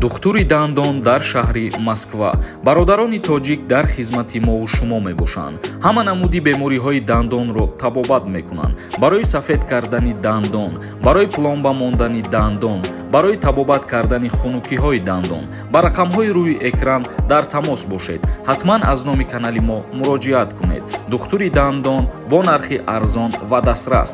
Духтури дандон дар шаҳри Москва. Бародарони тоҷик дар хизмати мову шумо мебошанд. Ҳама намуди бемориҳои дандонро табобат мекунанд. Барои сафед кардани дандон, барои пломба мондани дандон, барои табобат кардани хунукиҳои дандон ба рақамҳои рӯи экран дар тамос бошед. Ҳатман аз номи канали мо муроҷиат кунед. Духтури дандон бо нархи арзон ва дастрас.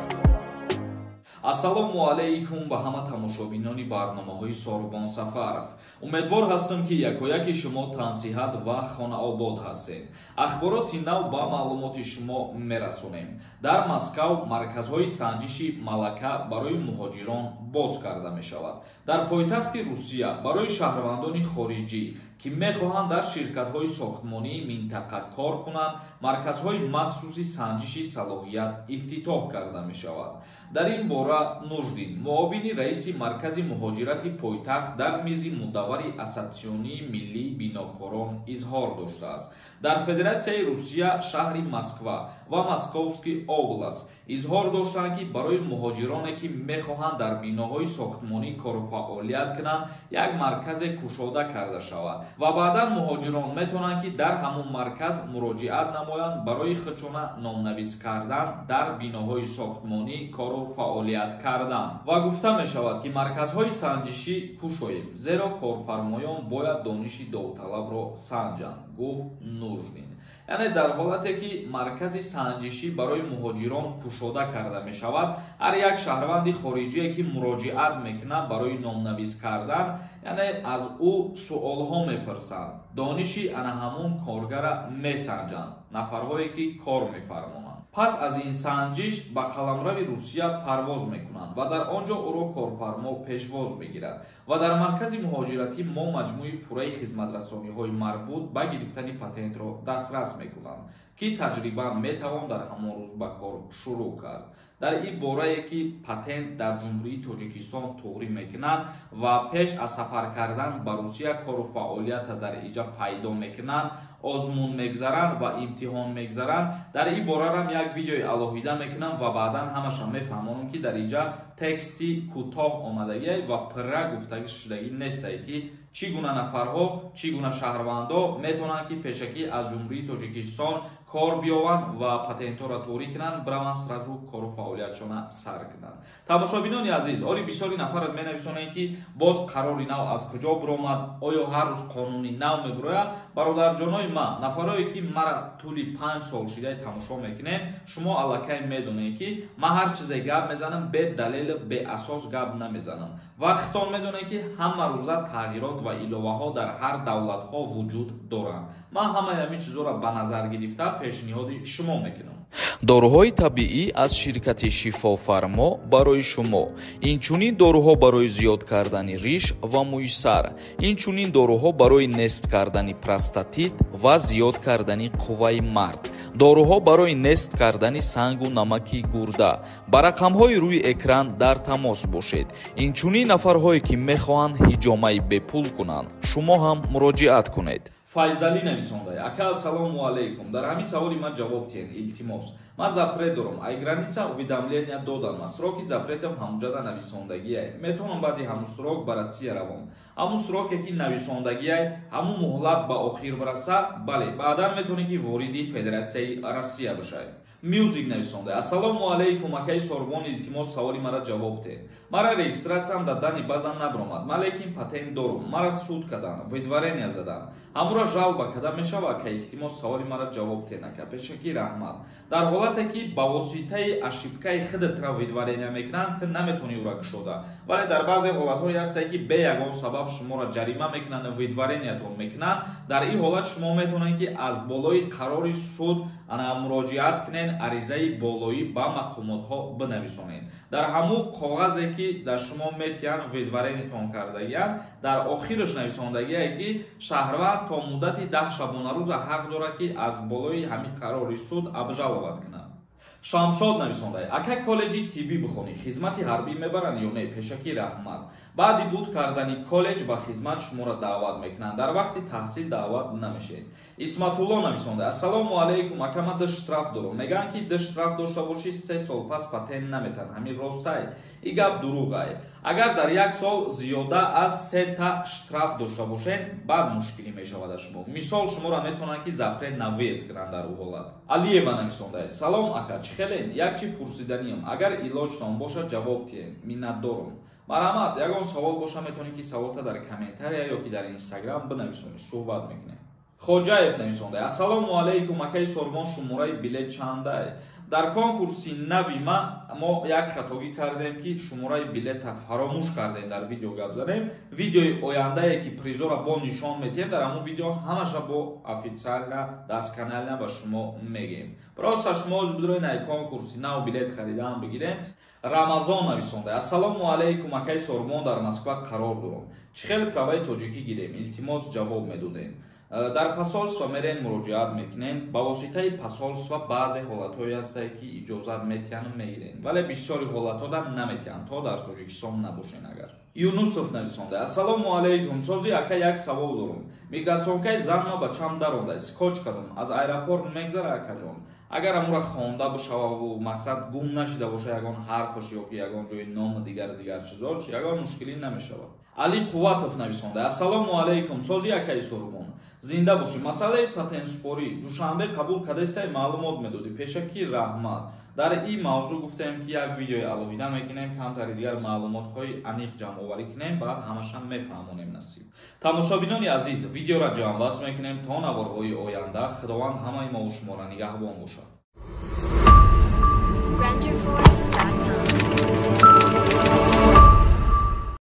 Ассалому алайкум ба ҳама тамошобинони барномаҳои Сорубон Сафаров. Умедвор ҳастам, ки якояки шумо тансиҳат ва хонаобод ҳастед. Ахбороти нав ба маълумоти шумо мерасонем. Дар Москав марказҳои санҷиши малака барои муҳоҷирон боз карда мешавад. Дар пойтахти Русия барои шаҳрвандони хориҷӣ, ки мехоҳанд дар ширкатҳои сохтмонии минтақа кор кунанд, марказҳои махсуси санҷиши салоҳият ифтитоҳ карда мешавад. Дар ин бора Нуждин, муовини раиси маркази муҳоҷирати пойтахт, дар мизи мудаввари Ассотсиатсияи миллии бинокорон изҳор доштааст. Дар Федератсияи Русия, шаҳри Москва ва Московский област изҳор доштанд, ки барои муҳоҷироне, ки мехоҳанд дар биноҳои сохтмонӣ кору фаъолият кунанд, як марказе кушода карда шавад ва баъдан муҳоҷирон метавонанд, ки дар ҳамон марказ муроҷиат намоянд барои худшона номнавис кардан, дар биноҳои сохтмонӣ кору фаъолият кардан. Ва гуфта мешавад, ки марказҳои санҷишӣ кушоем, зеро корфармоён бояд дониши довталабро санҷанд, гуфт Нуждин. Яъне дар ҳолате ки маркази санҷишӣ барои муҳоҷирон кушода карда мешавад, ҳар як шаҳрванди хориҷие, ки муроҷиат мекунад барои номнавис кардан, яъне аз ӯ суолҳо мепурсанд, дониши ана ҳамун коргара месанҷанд нафарҳое, ки кор мефармонанд. Пас аз ин санҷиш ба қаламрави Русия парвоз мекунанд ва дар он ҷо ӯро корфармо пешвоз мегирад. Ва дар маркази муҳоҷиратӣ мо маҷмӯи пурраи хизматрасониҳои марбут ба гирифтани патентро дастрас мекунанд, ки таҷриба метавон дар ҳамон рӯз ба кор шурӯъ кард. Дар ин борае ки патент дар Ҷумҳурии Тоҷикистон туғрӣ мекунанд ва пеш аз сафар кардан ба Русия кору фаъолията дар иҷа пайдо мекунанд, озмун мегзаранд ва имтиҳон мегзаранд, дар ин борарам як видеои алоҳида мекунам ва баъдан ҳамаша мефаҳмонам, ки дар иҷа тексти кӯтоҳ омадагӣ ва пурра гуфтагӣ шудагӣ нестае, ки чӣ гуна нафарҳо, чӣ гуна шаҳрвандо метавонанд, ки пешакӣ аз Ҷумҳурии Тоҷикистон кор биёванд ва патентҳоро торӣ кунанд, бираванд, сразу кору фаъолиятшона сар кунанд. Тамошобинони азиз, оли бисёри нафарат менависонанд, ки боз қарори нав аз куҷо биромад, оё ҳар рӯз қонуни нав мебирояд? Бародарҷонои ман, нафарое ки мара тӯли 5 сол шидаи тамошо мекунед, шумо аллакай медонед, ки ман ҳар чизе гап мезанам, бе далелу беасос гап намезанам. Ва хитон медонед, ки ҳама рӯза тағйирот ва иловаҳо дар ҳар давлатҳо вуҷуд доранд. Ман ҳамаи ҳамин чизҳоро ба назар гирифта пешниҳоди шумо мекунам. Доруҳои табиӣ аз ширкати Шифофармо барои шумо. Инчунин доруҳо барои зиёд кардани риш ва мӯи сар, инчунин доруҳо барои нест кардани простатит ва зиёд кардани қувваи мард, доруҳо барои нест кардани сангу намаки гурда. Ба рақамҳои рӯи экран дар тамос бошед. Инчунин нафарҳое, ки мехоҳанд ҳиҷомаи бепул кунанд, шумо ҳам муроҷиат кунед. Файзалӣ нависонда: «Ака, ассалому алайкум, дар ҳамин саволи ман ҷавоб диҳен, илтимос. Ман запрет дорам, ай граница уведомления додам, сроки запретам ҳамуҷада нависондагиай. Метавонам баъди ҳамун срок ба Россия равам? Ҳамун сроке ки нависондагиай, ҳамун муҳлат ба охир бираса, бале, баъдан метавонӣ, ки вориди Федератсияи Россия бишавӣ.» Мюзик нависонда: «Ассалому алайкум, акаи Сорбон, илтимос, саволи мара ҷавоб диҳед. Мара регистратсиям дар дани базам набиромад, ман лекин патент дорум. Мара суд карданд, выдворения заданд. Ҳамура жалоба карда мешава, ака? Илтимос, саволи мара ҷавоб диҳед, ака, пешакӣ раҳмат.» Дар ҳолате ки ба воситаи ошибкаи худатра выдворения мекунанд, ту наметавонӣ ӯра кушода. Вале дар баъзе ҳолатҳое ҳастае, ки бе ягон сабаб шуморо ҷарима мекунанд, выдворениятон мекунанд. Дар ин ҳолат шумо метавонед, ки аз болои қарори суд ана муроҷиат кунед, аризаи болоӣ ба мақомотҳо бинависонед. Дар ҳамун коғазе, ки дар шумо метиҳанд, выдворениятон кардагиянд, дар охираш нависондагие, ки шаҳрванд то муддати 10 шабонарӯза ҳақ дорад, ки аз болои ҳамин қарори суд обжаловать кунад. Шамшод нависонда: «Ака, коллеҷи тиббӣ бихонӣ, хизмати ҳарбӣ мебаранд ё не? Пешакӣ раҳмат.» Баъди буд кардани коллеҷ ба хизмат шуморо даъват мекунанд. Дар вақти таҳсил даъват намешед. Исматулло нависонда: ассалому алайкум, ака, ман ду штраф дорам. Мегӯянд, ки ду штраф дошта бошӣ, 3 сол пас патент наметан. Ҳамин ростай? И гап дурӯғай. Агар дар як сол зиёда аз сета штраф дошта бошед, баъд мушкилӣ мешавад аз шумо. Мисол, шуморо метавонанд, ки запрет на въезд кунанд дар ӯ ҳолат. Алиева нависонда: салом, ака, чӣ хелен? Як чи пурсиданиям, агар илоҷтон бошад, ҷавоб диҳем, миннатдорум. Марҳамат, ягон савол боша, метавонӣ, ки саволта дар комментария ё ки дар Инстаграм бинависонӣ, суҳбат мекунем. Хоҷаев нависонда: ассалому алайкум, акаи Сорбон, шумораи билет чандай? Дар конкурси нави ма мо як хатогӣ кардем, ки шумораи билета фаромӯш кардем. Дар видео гап задем. Видеои ояндае, ки призора бо нишон метиҳем, дар ҳамон видео ҳамаша бо официально, досконально ба шумо мегӯем. Просто шумо оз бидроед, ай конкурси нав билет харидан бигирен. Рамазон нависонда: ассалому алайкум, акаи Сорбон, дар Москва қарор дорам, чӣ хел праваи тоҷикӣ гирем? Илтимос, ҷавоб медодем. Дар посольство мерен, муроҷиат мекунен. Ба воситаи посольство баъзе ҳолатҳое ҳастае, ки иҷозат метиҳану мегирен, вале бисёри ҳолатҳода наметиҳанд, то дар Тоҷикистон набошен агар. Юнусов нависонда: ассалому алайкум, сози ака, як савол дорум. Миграционкаи занма бачам даронда, скотч кардум, аз аэропорт мегзара, акаҷон? Агар амура хонда бошававу, мақсад, гум нашида боша ягон ҳарфаш ё ки ягон ҷои ному дигар дигар чизош, ягон мушкилӣ намешавад. Али Қувватов нависонда: ассалому алайкум, сози акаи Сурбон, зинда бошӣ. Масъалаи патентспорӣ Душанбе қабул кардасай, маълумот медодӣ, пешакӣ раҳмат. Дар ин мавзӯъ гуфтем, ки як видеои алоҳида мекунем. Камтари дигар маълумотҳои аниқ ҷамъоварӣ кунем, баъд ҳамаша мефаҳмонем, насиб. Тамошобинони азиз, видеоро ҷамъбаст мекунем. То наворҳои оянда Худованд ҳамаи мову шуморо нигаҳбон бошад. Renderforest.com.